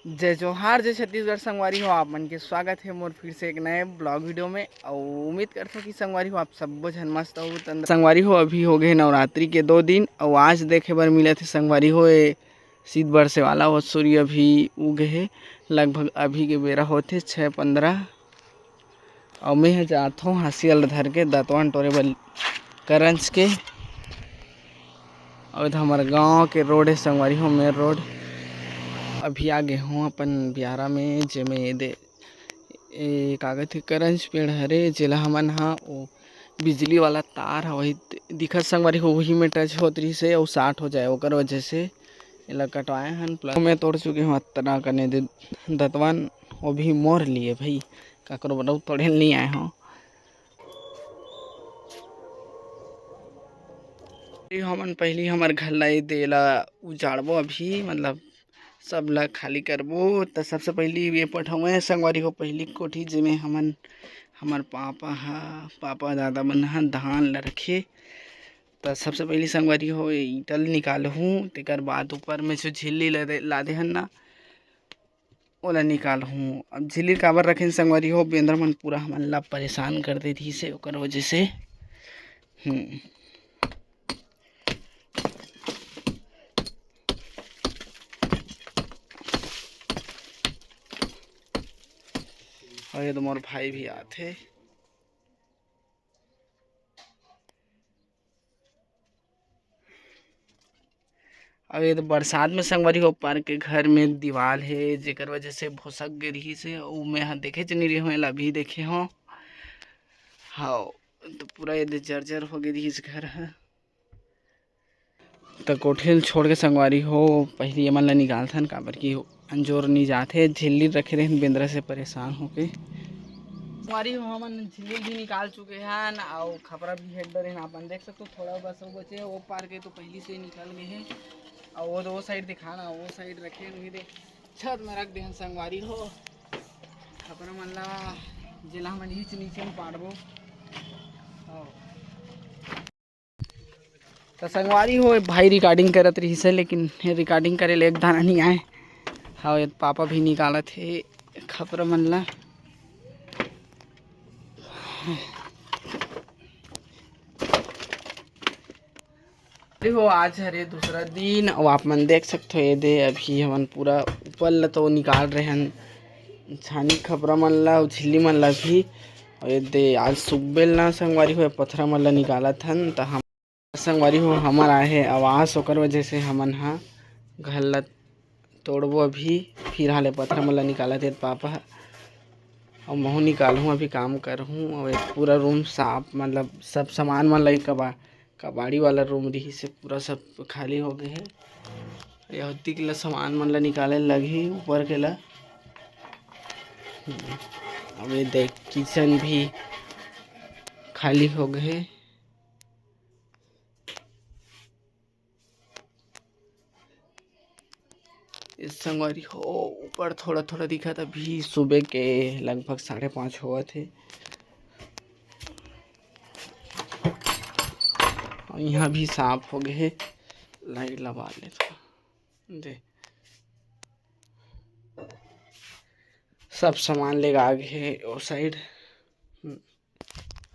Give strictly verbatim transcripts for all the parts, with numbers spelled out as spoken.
जय जोहार, जय छत्तीसगढ़ संगवारी हो, आप मन के स्वागत हे मोर फिर से एक नए ब्लॉग वीडियो में। अउ उम्मीद करथों कि संगवारी हो, आप सब्बो झन मस्त हो। तंद संगवारी हो, अभी हो गए नवरात्रि के दो दिन, अउ आज देखे बर मिलत हे संगवारी हो, ए शीत बरसे वाला वो सूर्य अभी उगे हे। लगभग अभी के बेरा होथे छः पंद्रह। अउ मैं ह जात हों हंसिया ल धर के दतवन टोरे बर करंज के। अउ एदे हमर गांव के रोड हे संगवारी हो, मेन रोड। अभी आ गे हों अपन बियारा में, जेमे एदे ए कागज के करंज पेड़ हरे, जेला हमन ह ओ बिजली वाला तार ह वही दिखत संगवारी हो, वही में टच होत रहिस हे अउ साट हो जाए, ओकर वजह से एला कटवाए हन। प्लस मैं तोड़ चुके हों अतना कने दे दतवन, वो भी मोर लिए भाई, काकरो बर तोड़े ल नहीं आए हों। हमन पहली हमर घर ला ए दे ला उजाड़बो अभी, मतलब सब ला खाली करबो। त सबसे पहली ये पठौए संगवारी हो, पहली कोठी जेमे हमन, हमर पापा ह, पापा दादा मन ह धान ल रखे। त सबसे पहली संगवारी हो ईंटा ल निकालहूँ, तेकर बाद ऊपर में जो झिल्ली ला दे, ला देहन ना, ओला निकालहूँ। अब झिल्ली काबर रखेन संगवारी हो, बेंदरा मन पूरा हमन ला परेशान कर दे रहिस हे, ओकर वजह से। हम्म। अउ ये तो मोर भाई भी आथे। अब ये तो बरसात में संगवारी हो, ऊपर के घर में दीवाल हे, जेकर वजह से भोसक गे रहिस हे। उ मैं ह देखे च नइ रहे हों, एला अभी देखे हों। हाँ, तो पूरा ये दे जर्जर हो गे रहिस घर ह। त कोठी ल छोड़ के संगवारी हो, पहली एमन ला निकालथन, काबर कि अंजोर नी जात हे, झिल्ली रखे रहेन बेंदरा से परेशान होके। संगवारी हो, हमन झिल्ली भी निकाल चुके हन, अउ खपरा भी हेड डरे हन। आप मन देख सकते हो, थोड़ा बस वो बचे, वो पार के तो पहली से ही निकल गए हैं। अउ वो, वो साइड दिखाना, वो साइड रखे हैं, वही दे छत में रख दे हन संगवारी हो। खपरा मन ला जेला हमन ईच नीचे में पाड़बो। हाँ। त संगवारी हो, भाई रिकॉर्डिंग करत रहिस हे, लेकिन रिकॉर्डिंग करे ले एक दाना नइ आए। हाँ, ये पापा भी निकालत हे खपरा मन ला। अरे हो, आज हरे दूसरा दिन, अउ आप मन देख सकथो, ये दे अभी हमन पूरा ऊपर ला तो निकाल रहे हन, छानी खपरा मन ला, अउ झिल्ली मन ला भी। अउ ये दे आज सुबेल ना संगवारी हो, पथरा मन ला निकालत हन, त हम संगवारी हो, हमर आए हे आवास, ओकर वजह से हमन ह घर ला तोड़बो अभी, फिर हाले पथरा मन ला निकालत हे पापा ह। अउ महू निकालहूँ, अभी काम करहूँ। अउ एक पूरा रूम साफ, मतलब सब सामान मन ला एक कबा-, कबाड़ी वाला रूम रहिस हे, पूरा सब खाली हो गए हे। ये ओती के ला सामान मन ला निकाले लगही ऊपर के ला। अब ये देख, किचन भी खाली हो गए हे। ए संगवारी हो, ऊपर थोड़ा-थोड़ा दिखत, अभी सुबह के लगभग साढ़े पाँच होवत हे। अउ इहाँ भी साफ हो गए हे, लाइट ला बार लेथों। दे, सब सामान लेगा गे हे ओ साइड। हम्म।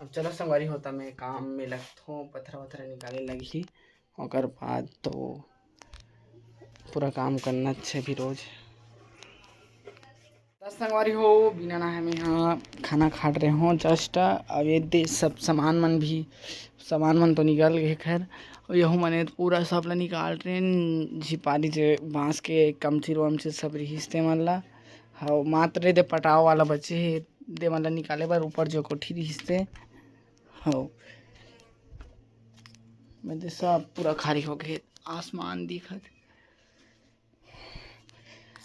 अब चलो संगवारी हो, त मैं काम में लगथों, पथरा वथरा निकाले लगही, ओकर बाद तो पूरा काम करना हे अभी रोज। त संगवारी हो, बिना नहाए में यहाँ खाना खात रहे हों just। अब ये दे सब सामान मन भी, सामान मन तो निकल गए खैर। अउ यहू मने पूरा सब ला निकाल रहे, झिपारी जे बांस के कमचीर वमचीर सब रिहिस ते मन ला। हाँ, मात्र दे पटाव वाला बचे हे, दे मन ला निकाले बर ऊपर जो कोठी रिहिस ते। हाँ, मैं दे सब पूरा खाली हो गए, आसमान दिखत।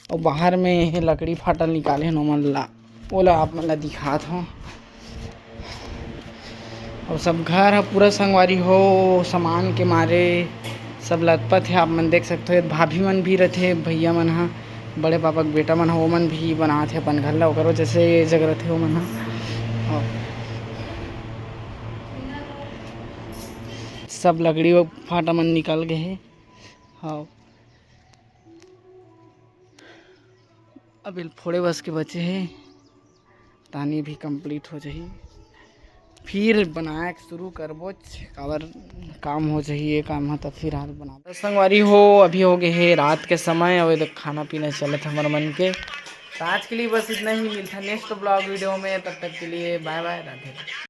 अउ बाहर में ये लकड़ी फाटल निकाले हे ओमन ला, ओला आप मन ला दिखात हों। अउ सब घर ह पूरा संगवारी हो, सामान के मारे सब लतपत हे। आप मन देख सकते हो, भाभी मन भी रथे, भैया मन ह, बड़े पापा के बेटा मन ह, ओमन भी बनात हे अपन घर ला, ओकर वजह से ये जगह रथे ओमन ह। अउ सब लकड़ी फाटा मन निकल गए हे। हाँ, अब एल फोड़े बस के बचे हे, तानी भी complete हो जाही, फिर बनाए के शुरू करबोच, काबर काम हो जाही ये काम ह, तब फिर हाल बना। तो संगवारी हो, अभी हो गए हे रात के समय, अउ ये देख खाना पीना चलत हमर मन के। तो आज के लिए बस इतना ही, मिलता next vlog video में, तब तक के लिए bye bye, राधे राधे।